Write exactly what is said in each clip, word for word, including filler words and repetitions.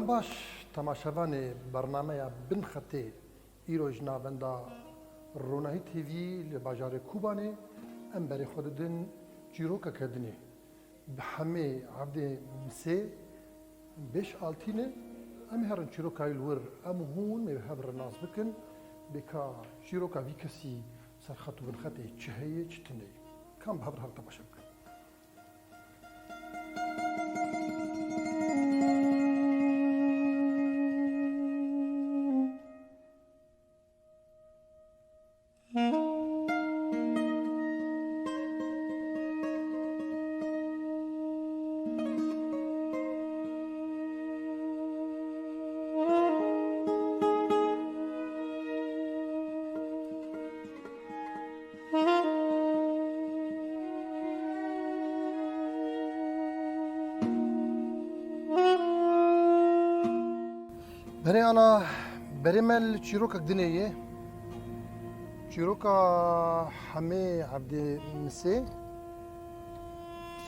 Baş, temaşevanê bernameya Bin Xetê, îro ji navenda Ronahî T V li bajarê Kobanê em berê xwe didin çîrokeke dinê. Bi Hemê Evdê Misê bêş altî ne, em ê herin çîroka wî li wir em û hûn ê hev re nas bikin, bê ka çîroka vî kesî serxet û binxetê çi heye, çi tune ye. Kam bi hev re hev temaşe bikin. Berê ana, berê me li çîrokek dinê ye. Çîroka Hemê Evdê Misê,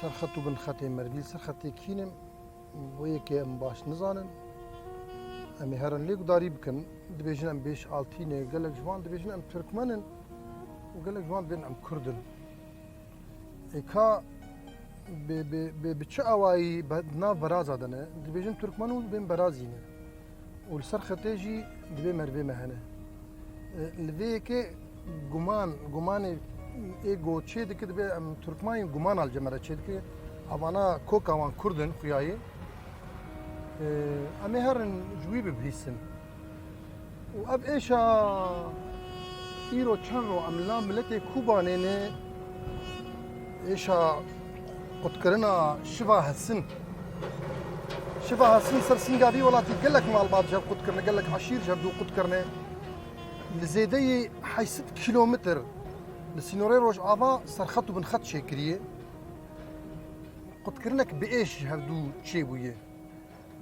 serxet û binxetê Mervîl, serxetê kî ne? Bo yekê em baş nizanin. Em ê herin lê gudarî bikin. Dibêjin em bêş altî ne, gelek ji wan dibêjin em Tirkmen in û gelek ji wan dibên em Kurd in. Ê ka bi, bi, bi, bi çi awayî be-, di nav beraza de ne? Dibêjin Tirkmen û bên berazî ne. Û li ser xetê jî dibê merivê me hene. E, li vê yekê guman, gumanê ê go çê dike, dibê em Tirkman in, guman li cem me re çê dike. Evana koka wan Kurd in, xuyayê. E, em ê herin ji wî bibihîsin. Û ev êşa îro çend ro em li nav miletê Kobanê ne, êşa qutkirina şiva hesin. Şiva hesin ser sînga vî welatî gelek malbat ji hev qut kirine, gelek eşîr ji hev dû qut kirine. Li zêdeyî heşt sed kîlometr li sînorê Rojava serxet û binxet çêkiriye. Qutkirinek bi êş ji hev dû çêbûye.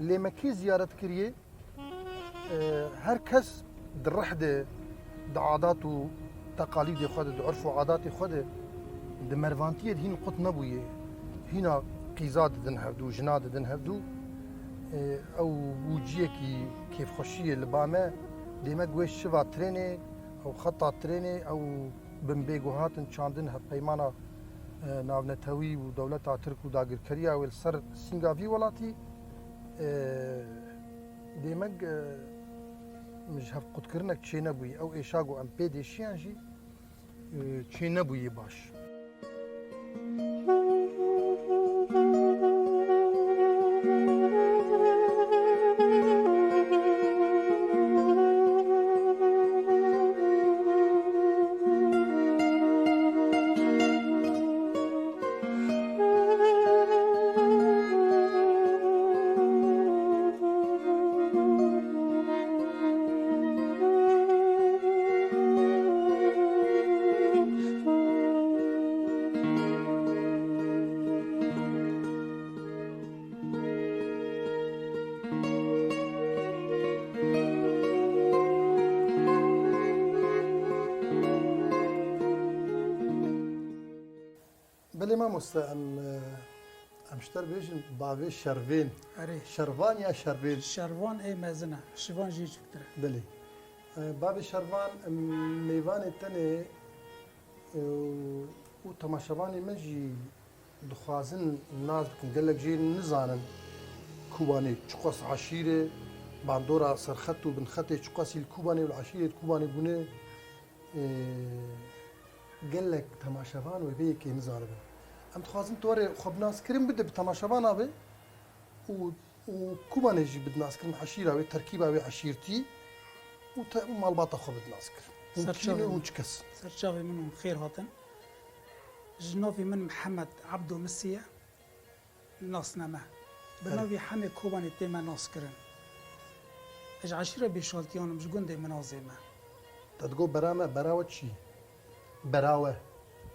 Lê me kê ziyaret kiriye? E, her kes di rih de, di adat û teqalîdê xwe de, di urf û adatê xwe de, di mervantiyê de hîn qut nebûye. Hîna qîza didin hevdû, jina didin hevdû. E, ew bû ciyekî kêfxweşiyê li ba me. Dêmek wê şiva trênê, ew xeta trênê, ew bin bêguh hatin çandin hevpeymana, e, navnetewî û dewleta Tirk û dagirkeriya wê li ser sînga vî welatî. E, Dêmek, e, ji hev qutkirinek çênebûyî. Ew êşa ku em pê dêşiyan jî, e, çênebûyî baş. Belê mamoste, em, e, em ji te re bêjin bavê Şervên. Erê. Şervan ya Şervên? Şervan ê mezin e, Şivan jî çûktir e. Belê. E, bavê Şervan, em, mêvanê te ne, e, û temaşevanê me jî dixwazin nas bikin. Gelek jê nizanin Kobanê çiqas eşîr e, bandora serxet û binxetê çiqasî li Kobanê û li eşîrê di Kobanê bûne. Ê, gelek temaşevan wê vê yekê nizanibin. Em dixwazin tu were xwe bi naskirin bide bi temaşevana ve û, û Kobanê jî bi naskirin eşîra wê, terkîba wê eşîrtî û te, û malbata xwe bi naskirin. Hûn kî ne, hûn çi kes in? Serçavê min û xêr hatin. Ji navê min Mihemed Ebdo Misî ye. Nasname. Bi Erê. navê Hemê Kobanê tê me naskirin. Ez ji eşîra Bêşaltiyan im, ji gundê Minazê me. Te digot bera me, bera we çi? Bera we.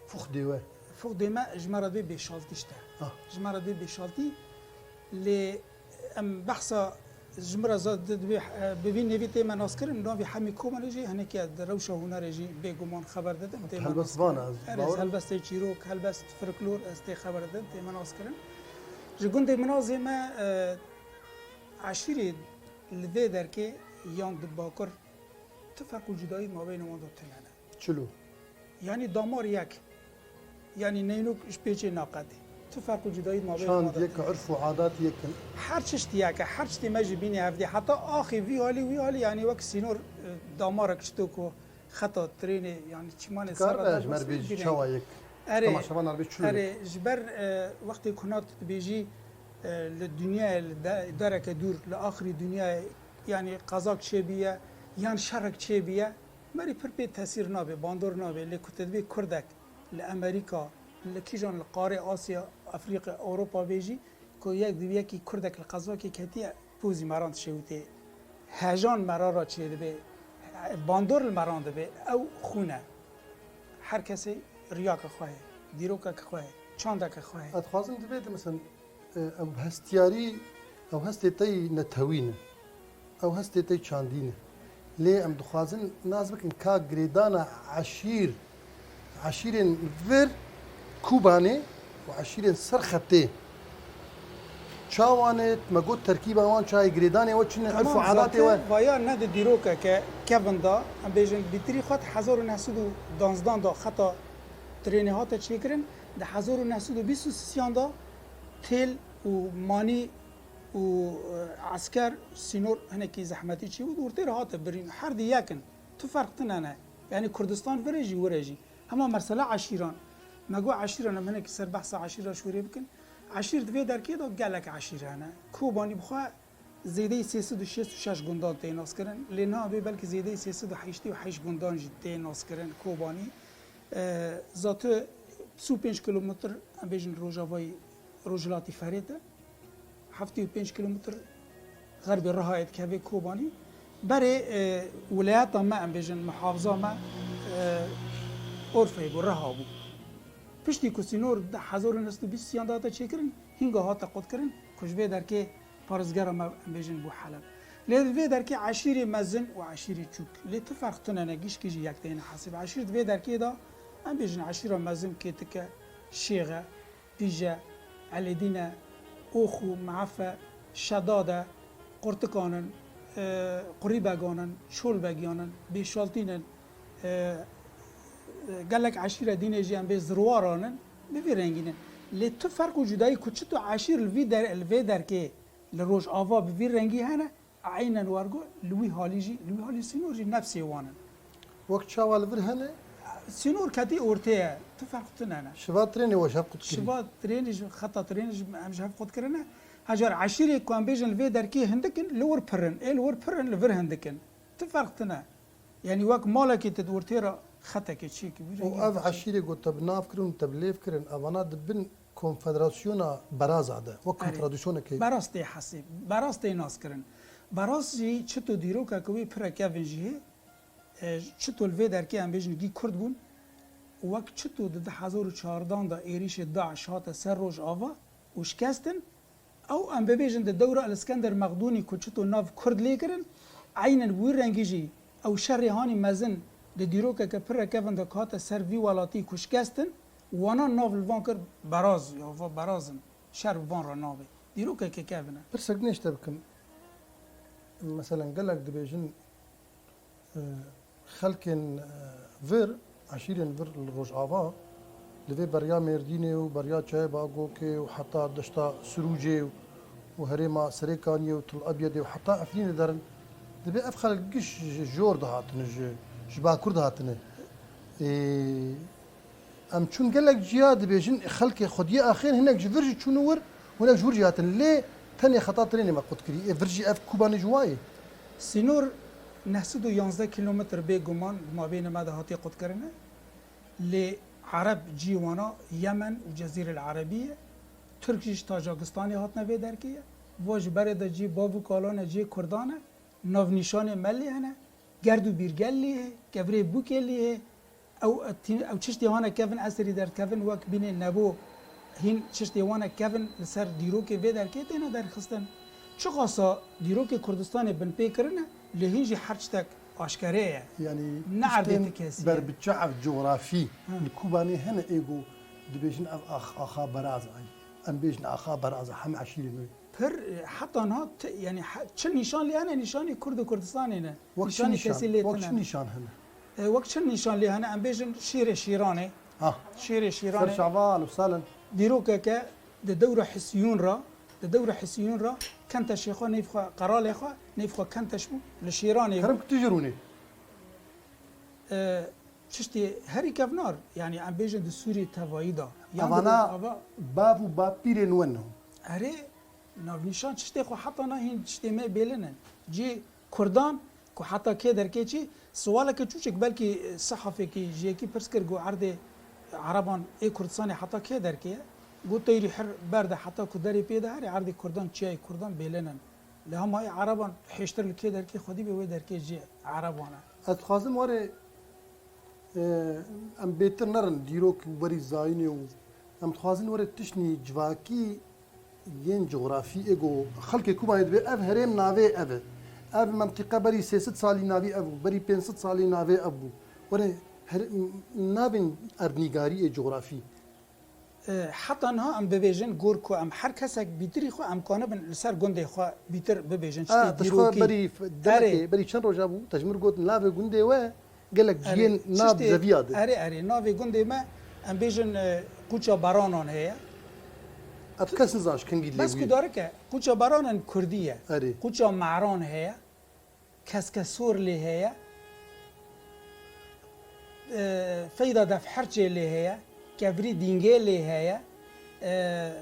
Fuxdê we. Fuxdê me ji me re dibê Bêşaltî işte. Ah. Ji me re dibê Bêşaltî. Lê em behsa ji min re za-, di-, dibê, e, bi vî nêvî tê me naskirin, navê Hemê Kobanê jî hinekî di rewşa hunerê jî bêguman xeber didin, tê me Helbest naskirin. Van ez Erê, bawer helbestê çîrok, helbest folklor, ez tê xeber didin, tê me naskirin. Ji gundê Minazê me, e, eşîrê Li vê derkê yan di Bakur tu ferq û cudayî mabeyna wan de tune ne. Çilo. Yanî damar yek. Yanî neynok ji pêçê naqetê. Tu ferq û cudayî mabeyna wan Çand de yek, tune. Irf û adat yek in. Her çişt yek e, her çiştê me jî bînî hevdî. Heta axê vî halî wî halî yanî wek sînor e, damarek çito ku xeta trênê yanî çimanê Kar serra be ji me derbas bêjî bî, çawa rengî. Yek. Erê, Temaşevan ar bê çilo. Erê, ji ber e, wextê ku na tu dibêjî e, li dinyayê li de- dereke dûr, li axirî dinyayê yanî qezak çêbûye yan şerek çêbûye, merî pir pê tesîr nabe, bandor nabe. Lê ku te dibê kurdek li Amerîka, li kîjan li qarê Asya, Afrîqya, Ewropa bê jî ku yek di yekî kurdek li qezakê ketiye, pozî meran dişewitê. Hejan mera re çêdibe, bandor li meran dibe, ew xwîn e. Her kesê riyake xwe heye, dîrokeke xwe heye, çandeke xwe heye. Ez dixwazim divê de, mesela, e, ew hestiyarî, ew hestê te yî netewî ne. Ew hestê te yî çandî ne. Lê em dixwazin nas bikin ka girêdana eşîr, eşîrên vir Kûbanê û eşîrên ser xetê çawa ne, me got terkîba wan çayê, girêdanê we çi ne, irf û Tamam, edatê we. Zaten vaya ne di dîrokeke kevin de, em bêjin bîtirî xwe di hezar û neh sed û danzdan de xeta trênê hate çêkirin, di hezar û neh sed û bîst û sisiyan de têl û manî û, e, esker, sînor hinekî zehmetî çêbû, di ortê re hate birîn. Her di yek in. Tu ferq tune ne. Yanî Kurdistan vir e jî, wir e jî. Hema mesela eşîran. Me got eşîran, em hinekî ser behsa eşîra şûrê bikin. Eşîr di vê derkê de gelek eşîr hene. Kobanî bi xwe zêdeyî sê sed û şêst û şeş gundan tê naskirin. Lê niha bê belkî zêdeyî sê sed û heştê û heşt gundan jî tê naskirin Kobanî. E, zatu sî û pênc kilometr, em bêjin rojavayî rojhilatî Ferêt e. Heftê û pênc kilometr xerbê Rihayê dikeve Kobanî. Berê, e, wilayeta me, em bêjin muhafiza me, e, Orfeyê bû, Riha bû. Piştî ku sînor di hezar û neh sed û bîst û sêyan de hate çêkirin, hînga hate qutkirin ku ji vê derkê parêzgera me, em bêjin, bû Heleb. Lê li vê derkê eşîrê mezin û eşîrê çûk. Lê tu ferq tune ne, gişkî jî yek têne hesîb. Eşîr di vê derkê de, em bêjin, eşîra mezin Kêtik e, Şêx e, Pîje, Elêdîn e, Ox û Meef e, Şedad e, Qurtikan in, e, Qurîbegan in, Çolbegiyan in, Bêşaltîn in, e, e, gelek eşîre dînê jî em bê Zirwaran in, bi vî rengî ne. Lê tu ferq û cudayî ku çito eşîr li vî der-, li vê derkê li Rojava bi vî rengî hene, eynen wergo li wî halî jî, li wî halî sînor jî nefsê wan in. Wek çawa li vir hene? Sînor ketî ortê ye, tu ferq tune ne. Şiva trênê we ji hev qut kirî? Şiva trênê ji, xeta trênê ji, em ji hev qut kirine. Hejar eşîrê ku em bêjin li vê derkê hindik in, li wir pir in. Ê li wir pir in, li vir hindik in. Tu ferq tune. Yanî wek malekê tu di ortê re xetekê çêkî, wî rengî. Û ev eşîrê ku te bi nav kirin û te bi lêv kirin, evana di bin konfederasyona Beraza de, wek Erê. Konfederasyonekê. Beraz tê hesê, Beraz tê naskirin. Beraz jî çito dîrokeke wê pire kevin jî hê, e, çito li vê derkê em bêjin gî Kurd bûn, wek çito di du hezar û çardan de êrîşê DAIŞ hate ser Rojava û şikestin, Ew em bibêjin di dewra Elîskender Mexdûnî ku çito nav Kurd lê kirin, eynen wî rengî jî ew şerê hanî mezin di dîrokeke pir re kevin de ku hate ser vî welatî ku şikestin, wana nav li van kir Beraz, ya va Beraz in, şer bi van re nabê. Dîrokeke kevin e. Pirsek nêşte bikim. Meselen gelek dibêjin, Xelkên vir, eşîrên vir li Rojava, li vê beriya Mêrdînê û beriya Çiyayê Bagokê û heta deşta Sirûcê û herêma Serêkaniyê û Til Ebyedê û heta Efrînê derin, dibê ev xelk giş ji jor dihatine, ji, ji bakur dihatine. Ê, Em çûn gelek ciya dibêjin, xelkê xwediyê axên hinek ji vir jî çûne wir, hinek ji wir jî hatin. Lê tenê xeta trênê me qut kirî. Ê vir jî ev Kobanê ji wa ye? Sînor neh sed û yanzdeh kîlometr bê guman di mabêna me de hatiye qutkirine. Lê Ereb cî wana Yemen û Cezîrel Erebî ye. Tirk jî ji Tacakistanê hatine vê derkê ye. Va ji berê de cî bav û kalan e, cê Kurdan e. Navnîşanê me lê hene. Gerd û bîrgel lê hê, kevirê bûkê lê hê. Ew, ew tî-, ew çiştê wan e kevin eserî derdikevin wek bînê Nebo, hîn çiştê wan e kevin li ser dîrokê vê derkê têne derxistin. Çiqasa dîrokê Kurdistanê binpê kirine, lê hîn jî her tiştek aşkere ye. Yanî Ne erdê tiştên ti kesî ye. Berbiçav cografî Hı. Li Kobanê hene ê ku dibêjin ev ax-, axa Beraz ay. Em bêjin axa beraza hemî eşîrên wê. Pir, e, heta niha ti, yani he- çi nîşan lê hene, nîşanî Kurd û Kurdistanê ne. Wek çi Nîşanî nîşan, kesî lê wek tine. Çi nîşan hene? E, wek çi nîşan lê hene, em bêjin şêrê şîranê. Ha. Şêrê Ser şîranê. Şaval û Salen. Dîrokeke di dewra Hisiyûn re, di dewra Hisiyûn re, kentê şêxwe nêvxwe, qeralê xwe, nêvxwe kenteş bû, li şîranê bû. Kerem ku tu jî rûnê. E, Çiştê herî kevnar, yani em bêjin di Sûriyê tevayî de. Yan Evana di ava- bav û bapîrên we ne. Erê, navnîşan çiştê xwe heta na hîn çiştê me bêlin in. Cî Kurdan ku heta kê derkê çî, siwaleke çûçik belkî, e, sehafekî ji yekî pirs kir, got erdê Ereban ê Kurdistanê heta kê derkê ye? Got teyrî her berde heta ku derê pê de herê erdê Kurdan, çiyayê Kurdan bêlin in. Li hema ê Ereban hêştir li kê derkê xwedî be wê derkê jî Ereban e. Ez dixwazim were, e, em bêtir nerin dîrok û berî zayînê û em dixwazin were tiştnî civakî yên cografî ê ku xelkê Kubayê dibê ev herêm navê ev e. Ev mentîqe berî sê sed salî navî ev bû, berî pênc sed salî navê ev bû. Were her, navên erdnîgarî ê cografî. E, heta niha em bibêjin, gor ku em her kesek bîtirî xwe em kanibin li ser gundê xwe bîtir bibêjin. Çi Ha, tê tu ji xwe dîrokî. Berî f- demekê, berî çend roja bû, te ji min got navê gundê we gelek ciyên nav zeviya di. Erê, erê, navê gundê me, em bêjin, e, Quça Baranan heye. Ev kes nizan ji kengî lê Bes ku bûye. Darike, Quça Baranan kurdî ye. Erê. Quça Me'ran heye. Keskesor lê heye. E, Feyda Defherçê lê heye. Kevrî Dîngê lê heye. E,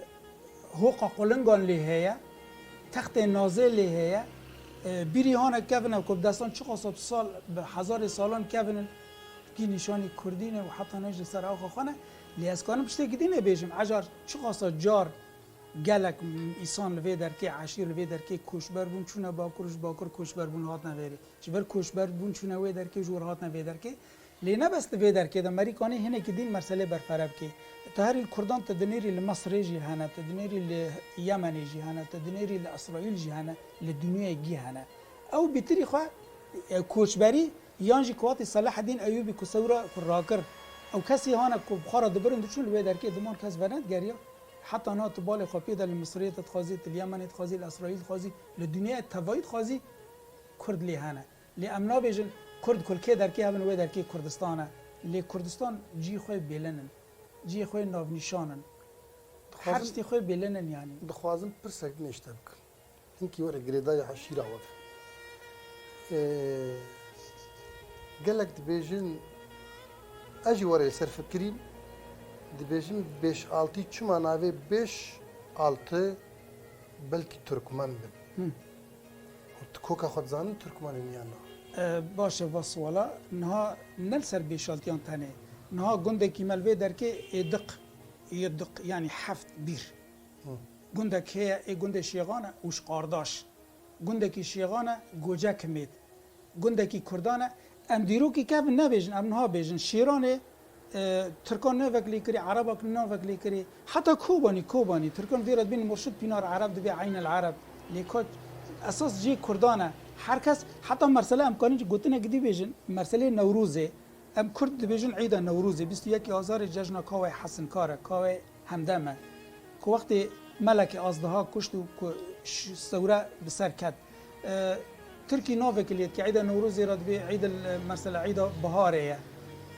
Hoqa Qulingan lê heye. Textê Nazê lê heye. E, bîrî hane kevine ku bi destan çiqasa bi sal, bi hezarê salan kevin in. Kî nîşanî kurdî ne û heta ne ji ser axa xwe ne. Lê ez kanim tiştekî dî nebêjim. Ecar çiqasa car gelek îsan li vê derkê, eşîr li vê derkê koçber bûn, çûne Bakur, ji Bakur koçber bûn, hatine vêrê. Ji ber koçber bûn, çûne wê derkê, ji wir hatine vê derkê. Lê ne bes li vê derkê de, merî kanî hinekî dîn meselê berfere bikê. Tu herî li Kurdan, tu dinêrî li Misirê jî hene, tu dinêrî li Yemenê jî hene, tu dinêrî li Îsraîl jî hene, li dinyayê gî hene. Ew bîtirî xwe, e, koçberî, yan jî ku hatî Selahedîn Eyûbî ku sewra ku rakir, ew kesî hane ku bi xwe re dibirin diçûn li wê derkê diman kes venedgeriya. Heta niha tu balê xwe pê de li Misirê te dixwazî, tu li Yemenê dixwazî, li Îsraîl dixwazî, li dinyayê tevayî dixwazî, Kurd lê hene. Lê em nabêjin Kurd ku li kê derkê hebin wê derkê Kurdistan e. Lê Kurdistan cihê xwe bêlin in. Cihê xwe navnîşan in. Her Dixwazim- tiştê xwe bêlin in yanî. Dixwazim pirsek din ji te bikim. Hinkî were girêdayî eşîra we be. Ee, gelek dibêjin, ez jî were li ser fikirîm, dibêjin bêşaltî çima navê bêş altı belkî Turkmen bin. Hı. Û tu koka xwe dizanin Turkmen in yan na? E, baş e, va siwala. Niha ne li ser bêşaltiyan tenê. Niha gundekî me li vê derkê Êdiq, Êdiq, yanî heft bîr. Hı. Gundek heye, ê gundê Şêxan e, Ûşqardaş. Gundekî Şêxan e, Goce Kimêt. Gundekî Kurdan e. Em dîrokî kevin nebêjin, em niha bêjin. Şêranê, e, Tirkan navek lê kirî, Erebak navek lê kirî. Heta Kobanî, Kobanî. Tirkan vê re dibên Murşid Pînar Ereb dibê Eyn el Ereb. Lê ka esas cihê Kurdan e. Her kes, heta mersele em karin gotinek dî bêjin. Merselê Newrozê. Em Kurd dibêjin Îda Newrozê, bîst û yekê Azarê cejna Kawê Hesinkar e, Kawê Hemdem e. Ku wextê Melekê Azdiha kuşt û ku ş-, sewre bi ser ket. E, Tirkî navekî lê dike, Îda Newrozê re dibê Îd el, mesela Îda Biharê ye.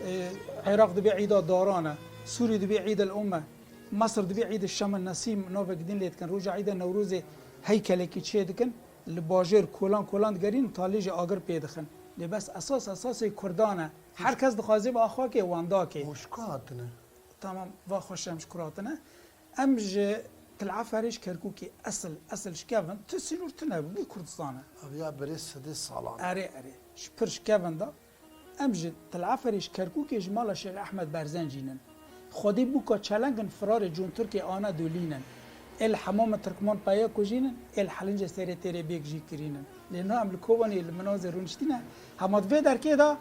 E, Iraq dibê Îda Daran e. Sûrî dibê Îd el Um e. Mesir dibê Îd el Şem el Nesîm, navekî din lê dikin. Roja Îda Newrozê heykelekî çê dikin. Li bajêr kolan kolan digerîn, talê jî agir pê dixin. Lê bes esas esasê Kurdan e. Her kes dixwaze bi axwakê wandakê. Û ji ku hatine? Tamam, va xweş em ji kur hatine. Em ji Til Eferê ji Kerkûkê esil, esil ji kevin, tu sînor tune bû, bû Kurdistan e. Ev ya berê sedê salan. Erê, erê. Ji pir ji kevin de. Em ji Til Eferê ji Kerkûkê ji mala Şêx Ehmed Berzencî nin. Xwedî bûka çelengin firarê Cûn Tirkê Anadolî nin. Ê li hemamê Tirkman peya kujînin, ê li helincê serê têrê bêk jî kirînin. Lê niha em li Kobanê li Minazê rûniştîne, hema di vê derkê de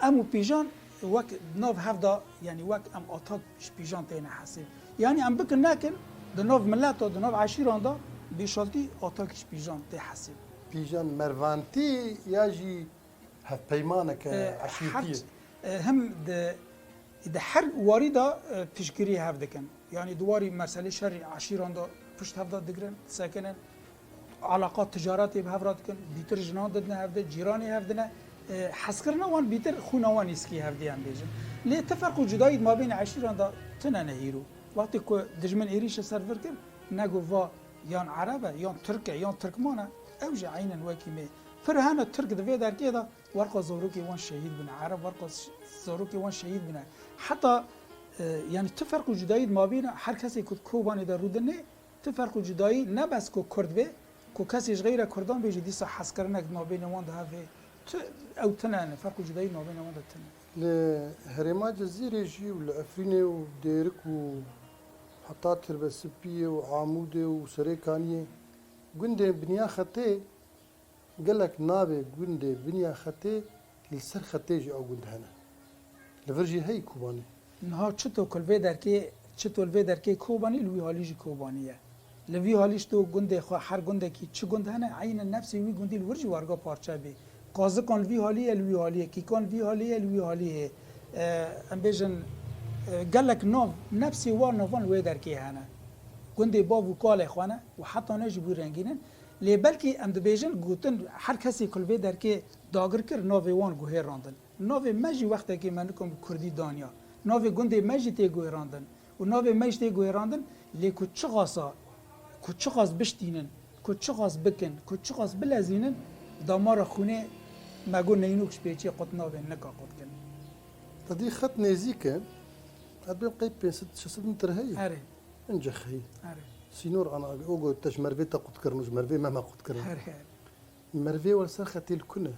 em û Pîjan wek nav hev de, yanî wek em atak ji Pîjan têne hesîb. Yanî em bikin nekin, di nav mileta, di nav eşîran de bêşaltî atak ji Pîjan tê hesîb. Pîjan mervantî ya jî hevpeymaneke E, eşîrtî ye. her, e, hem di Di her warî de, e, piştgirî hev dikin. Yanî di warî meselê şerî eşîran de pişt hev de digirin, disekinin, alaqa ticaretê bi hev re dikin, bîtir jinan didine hev de, cîranê hev dine. E, hezkirina wan bîtir xwîna wan îskî hev dî em bêjin. Lê ti ferq û cudayî di mabênê eşîran de tune ne hîro. Wextê ku dijmin êrîş li ser vir kir, ne ku va yan Ereb e, yan Tirk e, yan Tirkman e, ew jî eynin wekî me. Pir hene Tirk di vê derkê de werqa zarokê wan şehîd bûne, Ereb werqa ş-, zarokê wan şehîd bûne. Heta, e, yanî tu ferq û cudayî di mabêna her kesê ku di Kobanê de rûdinê, tu ferq û cudayî ne bes ku Kurd bê, ku kesê ji xeyra Kurdan bê jî dîsa hezkirinek di mabênê wan de hevê. Tu, ew tune ne, ferq û cudayî di mabênê wan de tune. Li herêma Cizîrê jî û li Efrînê û Dêrik û heta Tirbesipiyê û Amûdê û Serêkaniyê gundên Binya Xetê, gelek navê gundê Binya Xetê li ser xetê jî ew gund hene. Li vir jî heyî Kobanê. Niha çito ku li vê derkê, çito li vê derkê Kobanî, li wî halî jî Kobanî ye. Li vî halî ji to gundê xwe, her gundekî çi gund hene, eynin nefsê wî gundî li wir jî werga parçe bê. Qazikan li vî halî ye, li wî halî ye. Kîkan li vî halî ye, li wî halî ye. E, em bêjin, e, gelek nav, nefsê wan navan li wê derkê hene. Gundê bav û kalê xwe ne û heta ne jî bû rengînin. Lê belkî em dibêjin, gotin, her kesê ku li vê derkê dagir kir, navê wan guhêrandin. Navê me jî wextekê me nikan bi kurdî daniya. Navê gundê me jî tê guhêrandin. Û navê me jî tê guhêrandin, lê ku çiqasa, ku çiqas biştînin, ku çiqas bikin, ku çiqas bilezînin, damara xwînê me got neynok ji pêçiyê qut nabên, nika qut kin. Te dî xet nêzîk e, ez bêm qey pênc sed şeş sed metr heyî. Erê. Ince heyî. Erê. Sînor ana, o got te ji mervê te qut kirin û ji mervê me me qut kirin. Erê, erê. Mervê we li ser xetê li ku ne?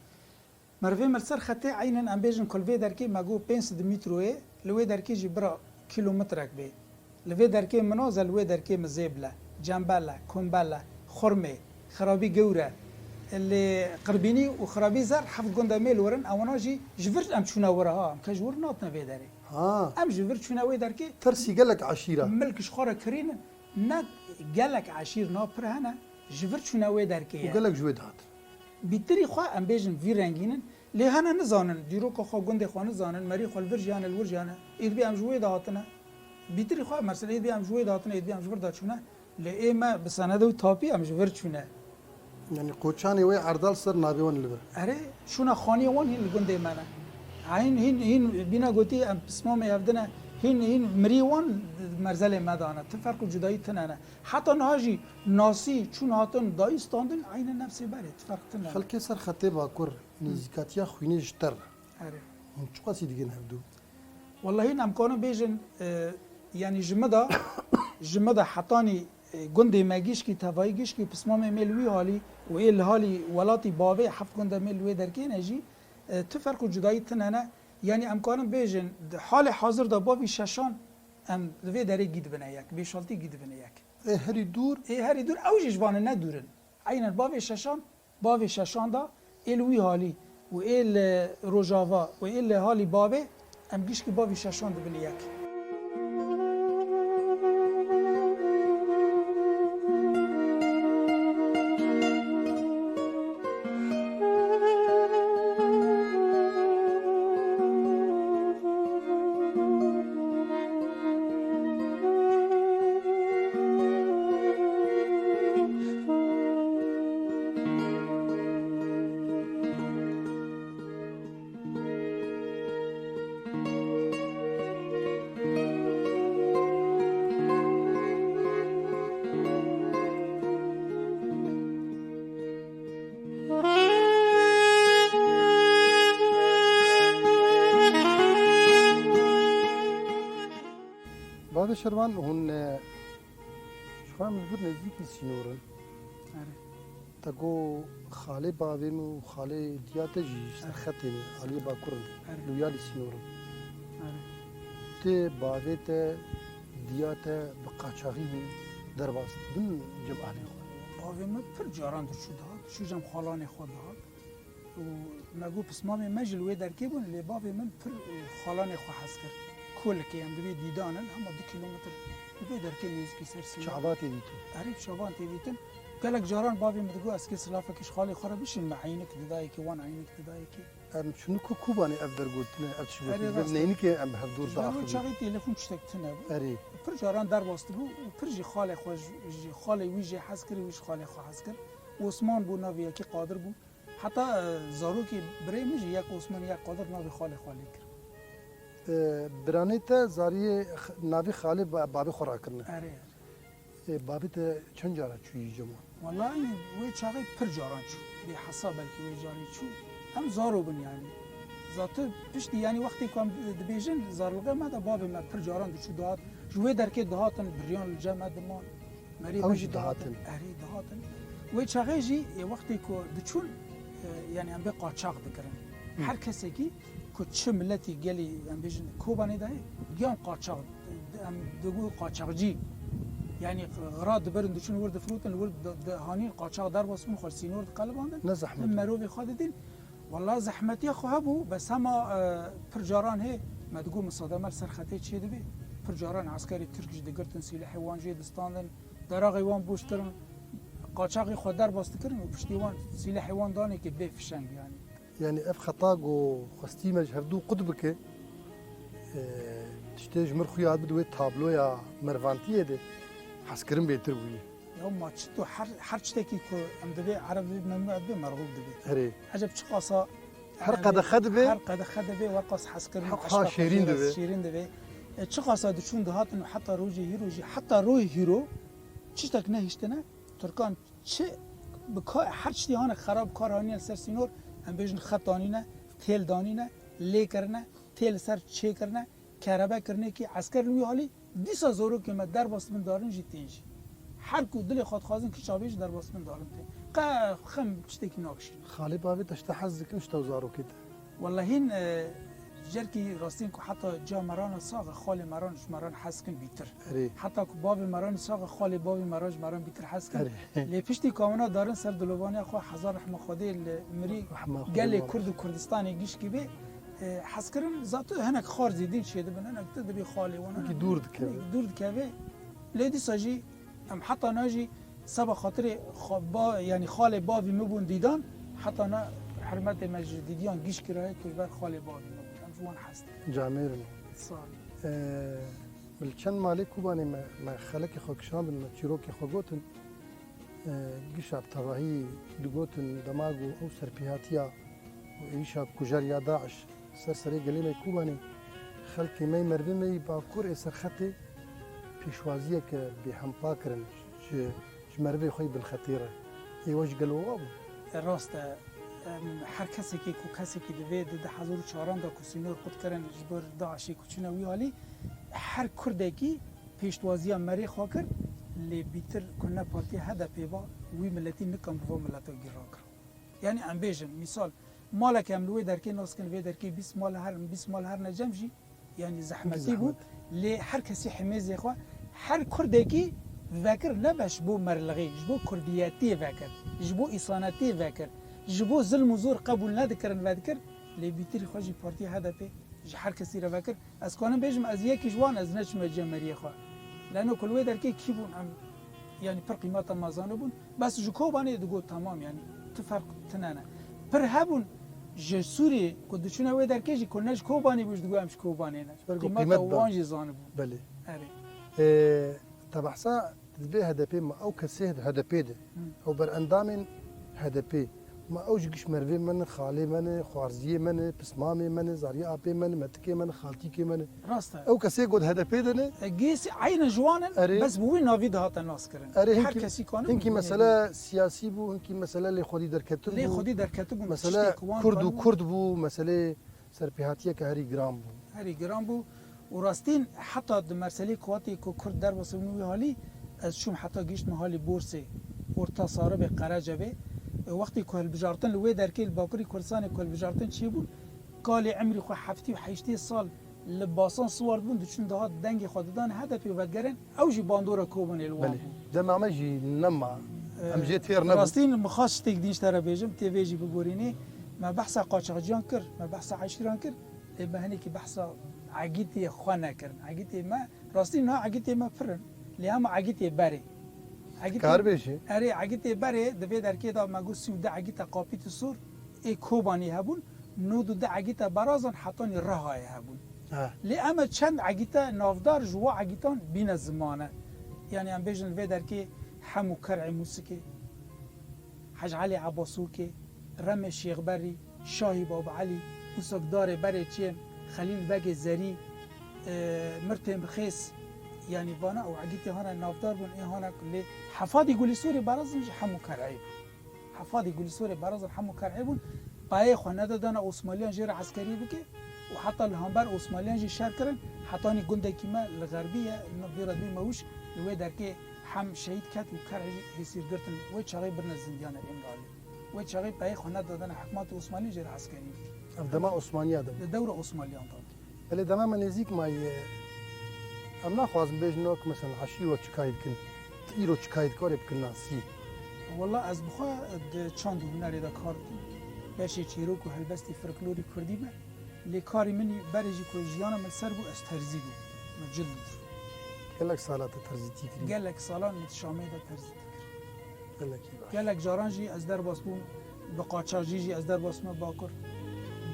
Mervê me li ser xetê eynin em bêjin ku li vê derkê me got pênc sed mîtroyê, li wê derkê jî bira kîlometrek bê. Li vê derkê min a ze li wê derkê min zêb le, cembel e, kumbel e, xurmê, xirabî gewr e. Lê qirbînî û xirabî zer heft gunda mêl wir in, ewana jî ji vir em çûne wir ha, em ke ji wir natine vê derê. Ha. Em ji vir çûne wê derkê. Tersî gelek eşîra. Milk ji xwe re kirînin, ne gelek eşîr na pir hene, ji vir çûne wê derkê ye. Û gelek ji wê dihatin. Bîtirî xwe em bêjin vî rengîn in, lê hene nizanin, dîroka xwe, gundê xwe nizanin, merî xwe li vir jiyane, li wir jiyane, êdibî em ji wê de hatine. Bîtirî xwe, mesela êdibî em ji wê de hatine, êdibî em ji vir de çûne, lê ê me bi senedê û tapî em ji vir çûne. Yanî koçanê wê erdal ser navê wan li vir. Erê, şûna xaniyê wan hîn li gundê me ne. Hîn, hîn, hîn bîne gotî em pismamê hev dine, hîn, hîn mirî wan merzelê me dane. Ti ferq û cudayî tune ne. Heta niha jî nasî, çûn hatin, dayî standin, eyne nefsê berê, ti ferq tune. Xelkê ser xetê bakur, nêzîkatiya xwînê ji te re. Erê. Hûn çiqasî digin hevdû? Wellahî em kanin bêjin, e, yanî ji min de, ji min de hetanî, e, gundê me gişkî, tevayî gişkî, pismamê me li wî halî û ê li halî welatî bavê, heft gunda me li wê derkê ne jî, e, ti ferq û cudayî tune ne. Yanî em kanin bêjin, di halê hazir de bavî şeşan em li vê derê gî dibine yek, bêşaltî gî dibine yek. Ê herî dûr? Ê herî dûr, ew jî ji van ne dûr in. Eynen bavê şeşan, bavê şeşan da ê li wî halî û ê li rojava û ê li halî bavê, em gişkî bavî şeşan dibin yek. Bavê Şervan hûn, e, ji xwe min li vir nêzîkî sînor in. Erê. Te got xalê bavê min û xalê diya te jî ji ser Erê. Xetê ne, aliyê bakur in. Erê. Li wî alî sînor in. Erê. Ti bavê te, diya te bi qaçaxî hîn derbas dibin cem ahlê xwe? Bavê min pir caran diçû dihat, diçû cem xalanê xwe dihat. Û me got pismamê me jî li wê derkê bûn, lê bavê min pir, e, xalanê xwe hez kir. Kolikê em di vê dîdan in, hema du kîlometr li vê derkê nêzîkî ser sînor. Çava tê dîtin? Erê, çavan tê dîtin. Gelek caran bavê min digot, ez kê silafekî ji xalê xwe re bişînim, me eynik didayekî, wan eynik didayekî. Em çûn ku Kobanê ev dergotine, ev tişt Erê, gotin. Rast e. Neynikê em bi hevdûr Ji ber wê diaxivin. Çaxê telefon tiştek tune bû. Erê. Pir caran derbas dibû û pir jî xalê xwe, ji, ji xalê wî jê hez kir, wî ji xalê xwe hez kir. Osman bû, navê yekî Qadir bû. Heta, e, zarokê birê min jî yek Osman, yek Qadir navê xalê xwe lê kir. E, biranê te zariyê x-, navê xalê ba-, babê xwe rakirine. Erê, erê. E, babê te çend cara çûyî cema? Wellahî wê çaxê pir caran çû. Bê hesab belkî wê carî çû. Em zaro bin yanî. Zatu piştî yanî wextê ku em dibêjin zarlixe me de babê me pir caran diçû dihat. Ji wê derkê dihatin biriyan li cem me diman. Merê Ew me jî jî dihatin. dihatin. Erê dihatin. Wê çaxê jî ê wextê ku diçûn, e, yanî em bê qaçax dikirin. Hı. Her kesekî ku çi miletî gelî em bêjin Kobanê de heye, giyan qaçax, em digo qaçaxcî. Yanî xira dibirin diçûn wir difirotin, wir di, di hanîn qaçax derbas bin xwe sînor diqelibandin. Ne zehmet. Em merovê xwe didin. Wela zehmetiya xwe hebû, bes hema, e, pir caran hê me digo misademe li ser xetê çê dibe. Pir caran eskerê Tirk jî digirtin, sîlehê wan jê distandin, deraxê wan boş kirin. Qaçaxê xwe derbas dikirin û piştî wan sîlehê wan danê ki bê fişeng yanî. Yanî ev xeta ku xwestî me ji hevdû qut bike, e, tiştê ji min xuya dibin wê tabloya mervantiyê de hezkirin bêtir bûye. Ya ma çito her, her tiştekî ku em divê ereb divê memnû divê merhûb divê. Erê. Eceb çiqasa Her em qedexe divê. Her qedexe divê weqas hezkirin, Heq eşqa ha şêrîn xwe divê. Şêrîn divê. E, çiqasa diçûn dihatin û heta rojê hîro jî, heta royê hîro tiştek nehiştine. Tirkan çi bi ka-, her tiştî hane xerab kar hanîne li ser sînor, em bêjin xet danîne, têl danîne, lê kirine, têl li ser çê kirine, kerebe kirine ki esker li wî halî dîsa zorokê me derbas bin darin jî tên jî. Her ku dilê xwe dixwazin ki çavê jî derbas bin darin tên. Qe xem tiştekî nakişîn. Xalê bavê te ji te hez dikin ji te û zarokê te. Wellahîn, e, jerkî rastîn ku heta ca merana sax e, xalê meran ji meran hez kin bîtir. Erê. Heta ku bavê meran sax e, xalê bavê meran ji meran bîtir hez kin. Erê. Lê piştî ku wana darin ser dilovaniya xwe hezar rehma Xwedê li mirî Rehma Xwedê gelê wan. Kurd û Kurdistanê gişkî bê, e, hez kirin, zato hinek xar zêdîn çêdibin, hinek tu dibî xalê wan, Hinkî dûr dikeve. Hinek dûr dikeve. Lê dîsa jî em heta na jî seba xatirê xwe ba-, yanî xalê bavî min bûn dîdan, heta na hurmetê me ji dîdiyan gîş kiraye ku ji ber xalê bavî min bûn. Em ji wan hez dikin. Camêr in. Sağ ol. Ee, li çend malê Kobanê me, me xelekê xwe kişandin, me çîrokê xwe gotin. Ee, gişa bi tevahî digotin dema ku ew serpêhatiya û êrîşa bi kujer ya DAIŞ ser serê gelê me Kobanê, xelkê me, merivê me yî Bakur ê Serxetê pêşwaziyeke bêhempa kirin ji, ji merivê xwe yî binxetê re. Ê we jî gelo wa bû? E, rast e. Em, her kesekî ku kesekî divê di du hezar û çaran de ku sînor qut kirin ji bo DAIŞê ku çûne wî halî, her Kurdekî pêşwaziya merê xwe kir, lê bîtir ku ne partiya H D P ba, wî miletî nikan bi van mileta gîr rakir. Yanî em bêjin, mîsal, maleke em li wê derkê nas kin, vê derkê bîst mal herin, bîst mal herine cem jî, yanî zehmetî bû. Zehmet. Lê her kesî himêzê xwe, her Kurdekî vekir nebe ji bo merlixê, ji bo Kurdiyetiyê vekir, ji bo îsanetiyê vekir, ji bo zilm û zor qebûl nedikirin vedikir, lê bîtirî xwe jî partiya H D P ji her kesî re vekir. Ez kanim bêjim, ez yekî ji wan, ez neçime cem meriyê xwe. Leno ku li wê derkê kî bûn, em, yanî pir qîmeta me zanibûn. Bes ji Kobanê digot, temam, yanî tu ferq tine ne. Pir hebûn ji Sûriyê ku diçûne wê derkê jî ku ne ji Kobanê bû, ji digot em ji Kobanê ne. Ber ku Qîmeta qîmet da. Wan jî zanibûn. Belê. Erê. Ee, te behsa Dibê H D P me, ew kesê di H D P de, Hı. ew berendamên H D P. Me ew ji giş merivê me ne, xalê me ne, xwarziyê me ne, pismamê me ne, zariyê apê me ne, metikê me ne, xaltîkê me ne. Rast e. Ew kesê ku di H D P de ne. E, gêsî eyne ji wan in, Erê. Bes bi wî navî dihate nas kirin. Erê, Her hinkî, kesî kanin hinkî bi wî mesele navî. Siyasî bû, hinkî mesele lê xwedî derketin Lê bû. Xwedî derketin bû, Mesele tiştê ku wan Kurd û kirin. Kurd bû, meseleyê Serpêhatiyeke herî giran bû. Herî giran bû û rastîn heta di merselê ku hatî ku Kurd derbas bûn wî halî, ez çûm heta gihîştme halî Borsê, orta Saribê, Qerecebê. E, wextî ku hilbijartin li wê derkê li Bakurî Kurdistanê ku hilbijartin çêbûn, kalê emrî xwe heftî û heştê sal li basan siwar dibûn, diçûn dihat dengê xwe didan H D P û vedigerin. Ew jî bandora Kobanê li wan Belê. Bû. Dema me jî nema. Em jê têr nebûn. Rastîn, min xwest tiştek din ji te re bêjim, tê vê jî bigorînî. Me behsa qaçaxciyan kir, me behsa eşîran kir. Lê me hinekî behsa egîtê xwe nekirin. Egîtê me, rastîn niha egîtê me pir in. Lê hema egîtê berê. Egîtê Kar bêjî. Erê, egîtê berê, di vê derkê de me got sî û du egîta qapît û sor ê Kobanê hebûn. Nod û du egîta berazan hetanî Rihayê hebûn. Ha. Lê em e çend egîta navdar ji wa egîtan bîne zimane. Yanî em bêjin vê derkê Hem û Ker'ê Mûsikê, Hec Elî Ebasokê, Remê Şêxberî, Şahî Bab Elî, Usakdarê Berê Çêm, Xelîl Begê Zerî, e, Mirtêm Xês, yanî vana ew egîtê hane navdar bûn, ê hane lê Hefadî Gulîsorê Berazin ji Hem û Ker'ê bû. Hefadî Gulîsorê Berazin Hem û Ker'ê bûn, payê xwe nedadana Osmaliyan jê re eskerî bike û heta li hember Osmaliyan jî şer kirin, hetanî gundekî me li xerbî ye, li vê re dibî Mewûş, li wê derkê Hem şehîd ket û Ker'ê jî hêsîr girtin. Wê çaxê birine zindiyana Îmralî. Wê çaxê peyê xwe nedadana hikûmeta Osmanî jê re eskerî bike. Ev dema Osmaniya de bû. Di dewra Osmaniyan de bû. Belê dema me nêzîk mayî, em naxwazin bêjin wek mesela eşî we çi kayî dikin, tu îro çi kayî dikarê bikin nasî? Wela ez bi xwe di çand û hunerê de kar dikim. Beşê çîrok û helbestê folklorî kurdî me. Lê karê min berê jî ku jiyana min ser bû, ez terzî bûm. Min cil didir. Gelek sala te terzîtî kirî? Gelek salan min di Şamê de terzîtî kir. Gelekî baş. Gelek caran jî ez derbas bûm, bi qaçaxcî jî ez derbas bûme Bakur,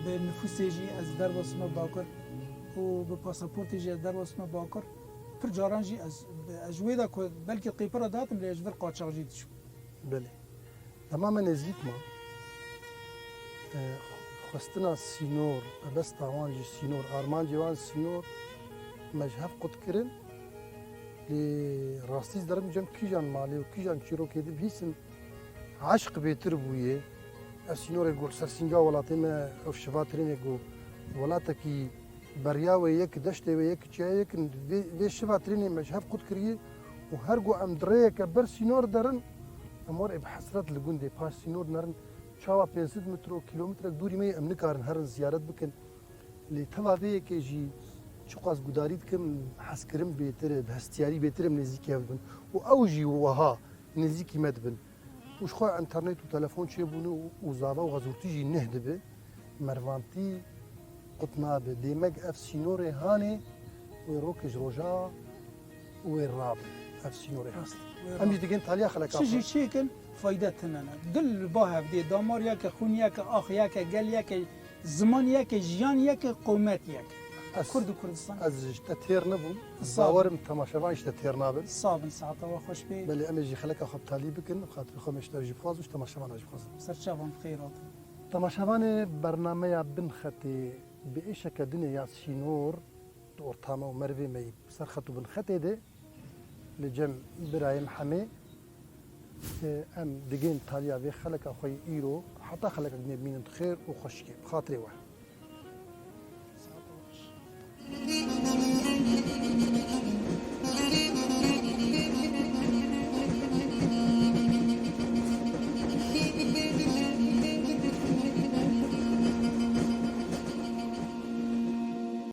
bi nifûsê jî ez derbas bûme Bakur û bi pasaportê jî ez derbas bûme Bakur. Pir caran jî ez, ez ji wê de ku belkî qêpira dihatim lê ez ji vir qaçaxcî diçûm. Belê. Dema me nêzîk ma, e, xwestina sînor, mebesta wan jî sînor, armancê wan sînor, me ji hev qut kirin. Lê rastî ez derim cem kîjan malê û kîjan çîrokê dibihîsim, eşq bêtir bûye. Ev sînorê ku li ser sînga welatê me, ev şiva trênê ku welatekî beriya wê yek, deştê wê yek, çiyayê yek in, vê, vê şiva trênê me ji hev qut kiriye û her ku em di rêyeke ber sînor derin, em werê bi hesret li gundê paş sînor nerin. Çawa pênc sed metro, kîlometrek dûrî me yê em nikarin herin ziyaret bikin. Lê teva vê yekê jî çiqas gudarî dikim, hezkirin bêtir e, bi hestiyarî bêtir em nêzîkî hev dibin. Û ew jî wiha nêzîkî me dibin. Û ji xwe enternet û telefon çêbûne û, û zava û xezûrtî jî neh dibe. Mervantî qut nabe. Dêmek ev sînorê hanê wê rokê ji roja wê rabe. Ev sînorê hest. Wê rabe. Em jî digên taliya xeleka xwe. Çi jî çêkin, fayde tune ne. Dil li ba hev dê, damar yek e, xûn yek e, ax yek e, gel yek e, ziman yek e, jiyan yek e, qewmet yek e. Ez, Kurd û Kurdistan. Ez ji te têr nebûm. Sağ ol. Bawerim temaşevan jî te têr nabin. Sağ bin, saeta we xweş bê. Belê em ê jî xeleka xwe bi talî bikin. Bi xatirê xwe em ê ji te jî bixwazin, ji temaşevana jî bixwazin. Ser çavan, bi xêr hatin. Temaşevanê bernameya Bin Xetê bi êşeke dinê ya sînor di ortama û merivê me yî ser xet û bin xetê de li cem birayê Mihemê, e, em digên taliya vê xeleka xwe yî îro heta xeleka dinê bimînin di xêr û xweşikê. Bi xatirê we.